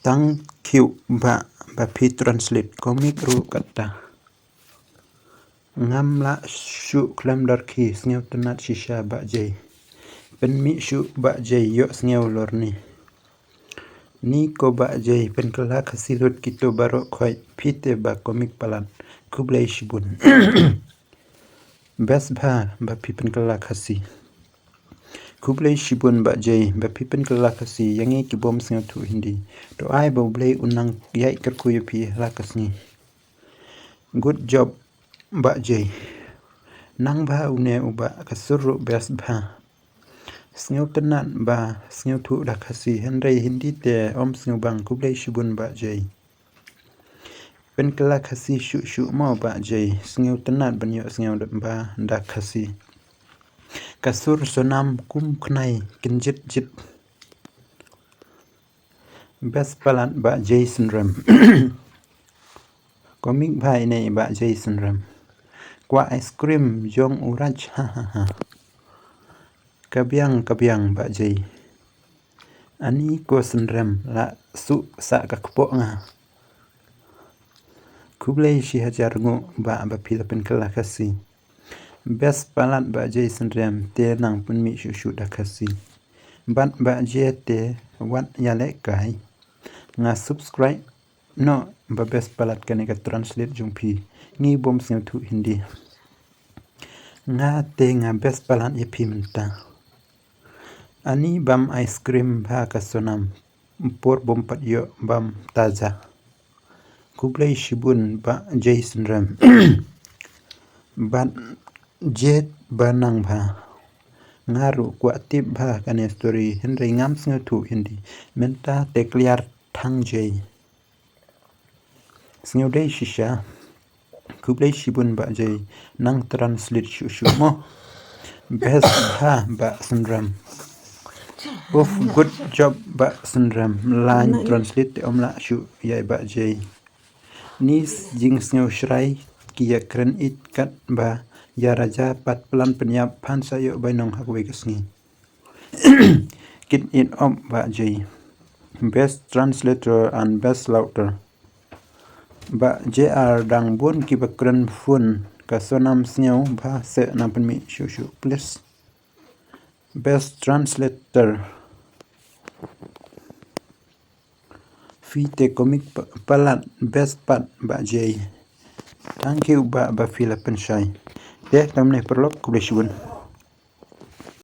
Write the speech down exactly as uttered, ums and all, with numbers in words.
Tang khiu ba ba phi translate comic ruh katta. Ngam lah shuh khlem darki sngewtynnat shisha Bah Jay. Pynmih shuh Bah Jay ïoh sngew lorni. Ni ko Bah Jay pynkylla Khasi lut kito baroh khoit phi te ba comic palat. Khublei shibun. Best bha ba phi pynkylla Khasi. Khublei shibun Bah Jay ba phi pynkylla Khasi ïa ngi ki bym sngewthuh Hindi. To ai ba U Blei un nang ïaid kyrkhu ïa phi la ka sngi. Good job Bah Jay. Nang bha une u Bah ka sur ruh best bha. Sngewtynnat ba sngewthuh da Khasi hynrei Hindi te ym sngewbang khublei shibun Bah Jay. Pynkylla Khasi shuh shuh mo Bah Jay sngewtynnat ban ïoh sngew ba da Khasi. Ka sur Sonam kum khnai kynjit jit. Best palat Bah Jay Synrem. Comic bha ine Bah Jay Synrem. Kwah ice cream jong u Raj ha ha ha. Ka biang ka biang Bah Jay. Ani ko Synrem la suh sa ka kpoh nga. Khublei shi hajar nguh Bah ba phi la pynkylla Khasi. Best palat Bah Jay Synrem te nang pynmih shuh shuh da Khasi. Bad Bah Jay te wat ïalehkai. Nga subscribe noh ba best palat kane ka translate jong phi. Ngi bym sngewthuh Hindi. Nga te nga best palat ïa phi mynta. Ani bam ice cream bha ka Sonam. Por bym pat ïoh bam taja. Khublei shibun Bah Jay Synrem. Bad Jade ba nang bha. Nga ruh kwah tip bha kane story hynrei ngam sngewthuh Hindi. Mynta te clear thang Jay. Sngewdei shisha. Khublei shibun Bah Jay. Nang translate shuh shuh mo. Best bha Bah Synrem. Uff, good job Bah Synrem. Line translate te ym lah shuh ïa Bah Jay. Ni jingsngew shrai ki ïa kren it kat ba ïa raja pat plan pynïap phan sa ïoh bai nong ha kawei ka sngi. Kit it op Bah Jay. Best translator and best louder. Bah J R dang bun kiba kren phone ka Sonam sngew bha se nang pynmih shuh shuh please. Best translator. Phi te comic pa-, palat best part Bah Jay. Thank you Bah ba phi la pynshai. Te tam ne paralok khublei shibun.